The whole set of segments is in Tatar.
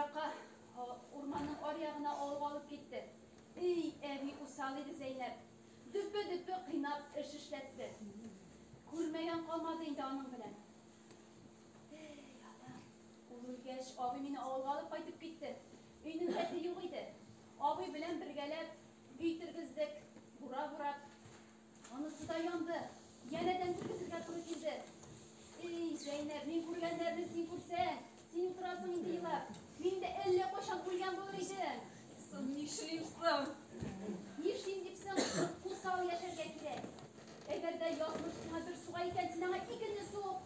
Еракка, урманның аръягына авылга алып китте. Эй, әби усал иде Зәйнәп. Дөпе-дөпе кыйнап эш эшләтте. Күрмәгән калмады инде аның белән. Эй, Аллам. Ул үлгәч, абый мине авылга алып кайтып китте. Өйнең рәте юк иде. Абый белән бергәләп өй тергездек, бура бурап. Анысы да янды. Янәдән тергезергә туры килде. Эй, Зәйнәп, мин күргәннәрне син күрсәң, син утырасың инде елап. Мин дә әллә кайчан үлгән булыр идем. Соң нишлим соң? Нишлим дип соң, усал яшәргә кирәк. Әгәр дә язмыш сиңа бер суга икән, син аңа икене сук.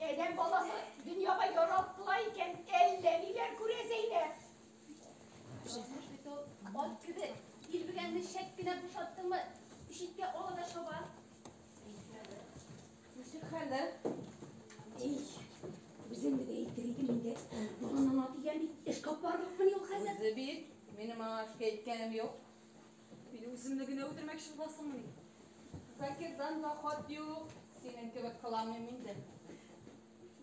Адәм баласы дөньяга яраттыла икән, әллә ниләр күрә Зәйнәп. Язмыш бит ул ат кебек. Дилбегәңне шәп кенә бушаттыңмы, читкә ала да чаба. Ничек хәле? Эй, үзеңне дә әйтер идем инде. Борынына тигән бит, эш капарлыкмыни ул хәзер? Үзе бит, минем аңа эшкә әйткәнем юк. Мине үземне генә үтермәкче буласыңмыни? Закирдан да хат юк, синең кебек кыланмыйм инде.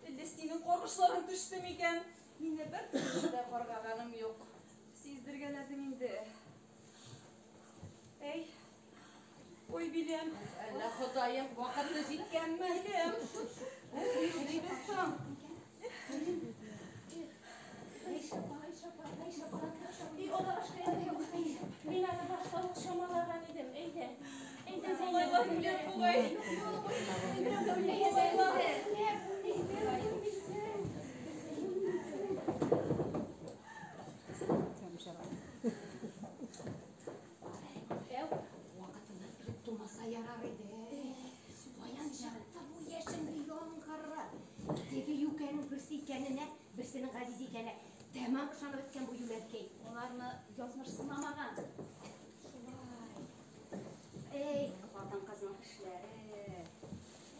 Әллә синең каргышларың төште микән? Мине бер төрле дә каргаганым юк. Сиздергәләдең инде. Әй, ой, билем. Әллә Ходаем, вакыты җиткәнме? Билем. Нишлибез соң? Гайшә апа, Гайшә апа, Гайшә апа. И, алар ашка юк. Мин аны башта ук чамалаган идем. Әйдә. Әйдә, Зәйнәп. Малайлар үләм бугай. Әү, Вакытыннан элек тумаса ярар иде. Каян чыкты бу яшенле яңгыры? Теге юкәнең берсе икәненә, берсенең Газиз икәненә тәмам ышанып беткән бу юләркәй. Аларны язмыш сынамаган. Шулай. Эй, хатын-кызның эшләре.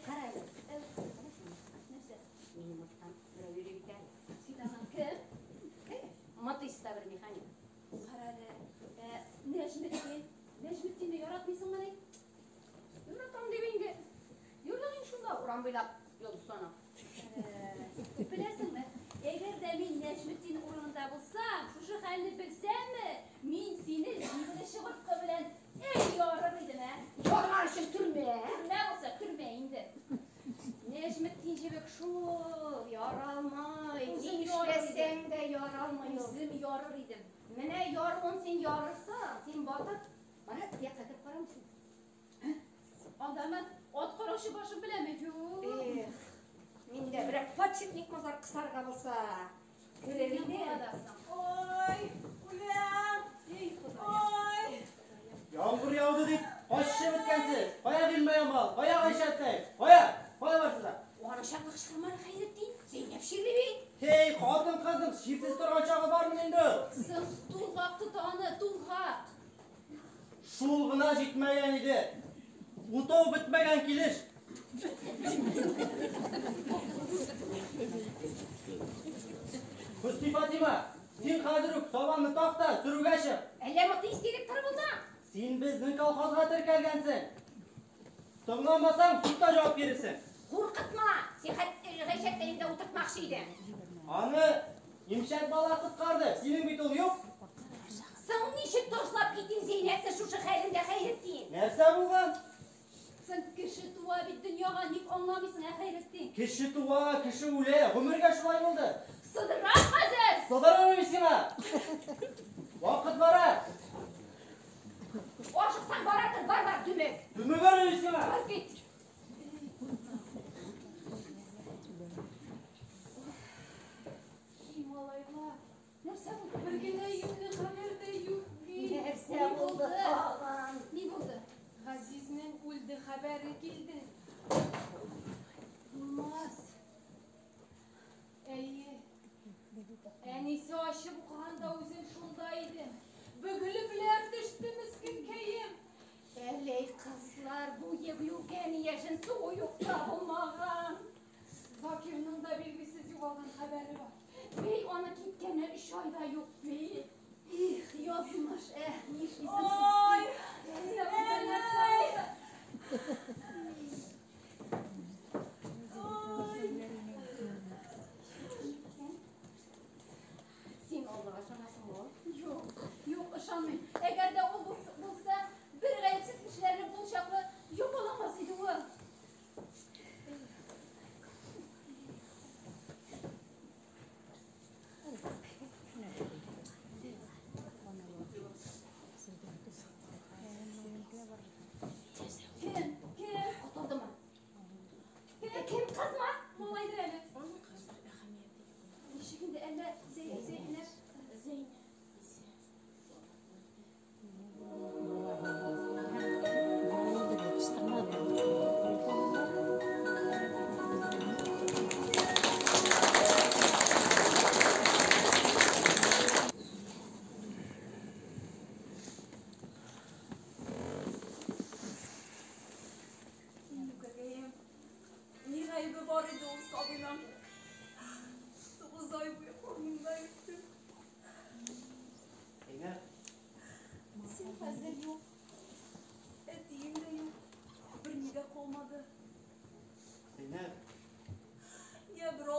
Кара әле. Нәрсә? Минем арттан берәү йөри бит әле. Син аның кем? Мотыйста бер механик. Кара әле. Ә, Нәҗметдин. Нәҗметдинне яратмыйсыңмыни? Яратам дип инде. Йөрдең инде шунда урам буйлап йолдыз санап. Беләсеңме, әгәр дә мин Нәҗметдин урынында булсам, шушы хәлне белсәмме, мин сине җирле чыбырткы белән эй ярыр идем, ә? Ярган өчен төрмә. Төрмә булса, төрмә инде. Нәҗметдин җебек шул, яралмый. Үзем Ни ярыр эшләсәң дә яралмый ул. Үзем ярыр идем. Менә яруын син ярырсың, син батып, бара якка кереп карамыйсың. Андамы ат караучы башым беләме? Юк. Эх, миндә берәр подшипник мазар кысарга булса. Керер Син идем. буласың. Ой, үләм. Эй, Ходаем. Ой. Яңгыр яуды дип качып беткәнсез. Кая Гыйльмаямал, кая Гайшәттәй, кая? Кая барсыз да? Аны чаклы кычкырманы Хәйретдин. Зәйнәп чирли бит. Һей, хатын-кызның чирсез торган чагы бармы инде? Соң тулгак тота аны, тулгак. Шул гына җитмәгән иде. Утау бетмәгән килеш. Хөсни Фатима, син хәзер үк сабанны так та сөрүгә чык. Әллә Мотыйс директоры булдың? Син безнең колхозга теркәлгәнсең. Тыңламасаң, судта җавап бирерсең. Куркытма! Син хәтта Гайшәттәйне дә утыртмакчы идең. Аны имчәк бала коткарды. Синең бит ул юк. Соң ничек ташлап китим Зәйнәпне шушы хәлендә, Хәйретдин? Нәрсә булган? Соң кеше туа бит дөньяга, ник аңламыйсың, ә, Хәйретдин? Кеше туа, кеше үлә. Гомергә шулай булды. Сыдырам хәзер! Сыдырам мин сиңа. Вакыт бара. Ашыксаң бара тор, бар, бар, дөмек. Дөмегер мин сиңа. Бар кит. Эй, малайлар, нәрсә булды? Бер генә юньле хәбәр дә юк бит. Нәрсә булды тагын? Ни булды? Газизнең үлде хәбәре килде. Булмас. Әйе. Әнисе ачып укыганда үзем шунда идем. Бөгелепләр төште мескенкәем. Әлей кызлар, бу юкәне яшен суы юк та булмаган. Закирның да билгесез югалган хәбәре бар. Бей, аны киткәне 3 айда юк бит. Их, язмыш, ә, нишлисең? Ой, Нәрсә булды, нәрсә әнәй. булды? Ой. 9 ай буе карнымда йөрттем. Зәйнәп. Син хәзер юк. Әтиең дә юк. Берни дә калмады. Зәйнәп. Я бер